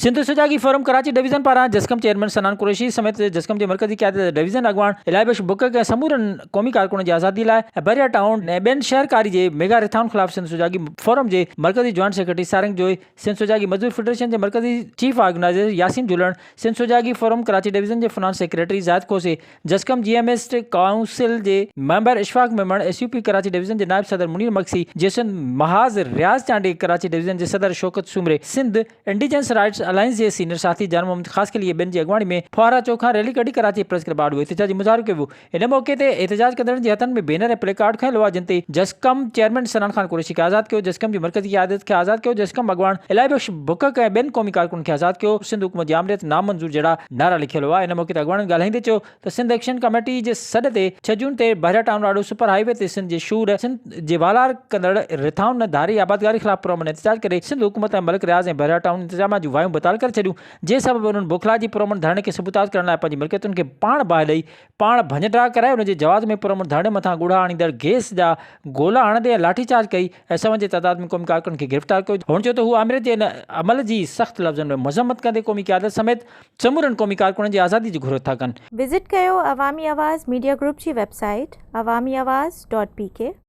سنڌ سجاڳي forum Karachi division پاران جسقم chairman Sanan Qureshi سميت جسقم جي مرڪزي قيادت ڊويزن اڳواڻ الاهي بخش بڪڪ ۽ سمورن قومي ڪارڪنن جي آزادي لاء ۽ بحريا ٽائون ۽ ٻين شهرڪاري جي ميگا رٿائن خلاف سنڌ سجاڳي فورم جي مرڪزي جوائنٽ سيڪريٽري سارنگ جوئي، سنڌ سجاڳي مزدور فيڊريشن جي مرڪزي chief organizer Yasin Jhulan, Sindh Sujagi forum Karachi division جي finance secretary Zahid Khoso, JSQM G M S council جي member Ashfaq Memon, S U P Karachi division جي نائب صدر منير مگسي، جي سنڌ محاذ رياض چانڊيي، ڪراچي ڊويزن جي صدر شوڪت سومري، سنڌ انڊيجنس رائٽس الائنس جي سينئر ساٿي جان محمد خاصخيلي ۽ ٻين جي اڳواڻي ۾ ڦوهارا چوڪ کان ريلي ڪڍي ڪراچي پريس ڪلب آڏو احتجاجي مظاهرو ڪيو ويو. ان موقعي تي احتجاج ڪندڙن جي هٿن ۾ بينر ۽ پلي ڪارڊ کنيل هئا جن تي جسقم چيئرمين صنعان خان قريشي کي آزاد ڪيو، جسقم جي مرڪزي قيادت کي آزاد ڪيو، جسقم اڳواڻ الاهي بخش بڪڪ ۽ ٻين قومي ڪارڪنن کي آزاد ڪيو، سنڌ حڪومت جي آمريت نامنظور جهڙا نعرا لکيل هئا. ان موقعي تي اڳواڻن ڳالهائيندي چيو ته سنڌ ايڪشن ڪميٽي جي سڏ تي ڇهه جون تي بحريا ٽائون آڏو سپر هاء وي تي سنڌ جي شعور، سنڌ جي والار ڪندڙ رٿائن ۽ ڌاري آبادگاري خلاف پرامن احتجاج ڪري سنڌ حڪومت ۽ ملڪ رياض ۽ بحريا ٽائون انتظاميا جون وايون بتال ڪري ڇڏيون جنهن سبب انهن بوکلاجي پرامن ڌرڻي کي سبوتاز ڪرڻ لاء پنهنجي ملڪيتن کي پاڻ باهه ڏئي پاڻ ڀڃ ڊاهه ڪرائي ان جي جواز ۾ پرامن ڌرڻي مٿان ڳوڙها آڻيندڙ گيس جا گولا هڻندي ۽ لاٺي چارج ڪئي ۽ سون جي تعداد ۾ قومي ڪارڪنن کي گرفتار ڪيو. هن چيو ته هو آمريت جي ان عمل جي سخت لفظن ۾ مذمت ڪندي قومي قيادت سميت سمورن قومي ڪارڪنن جي آزادي جي گهر ٿا ڪن. وزٽ ڪيو عوامي آواز ميڊيا گروپ جي website Awami Awaz dot P K.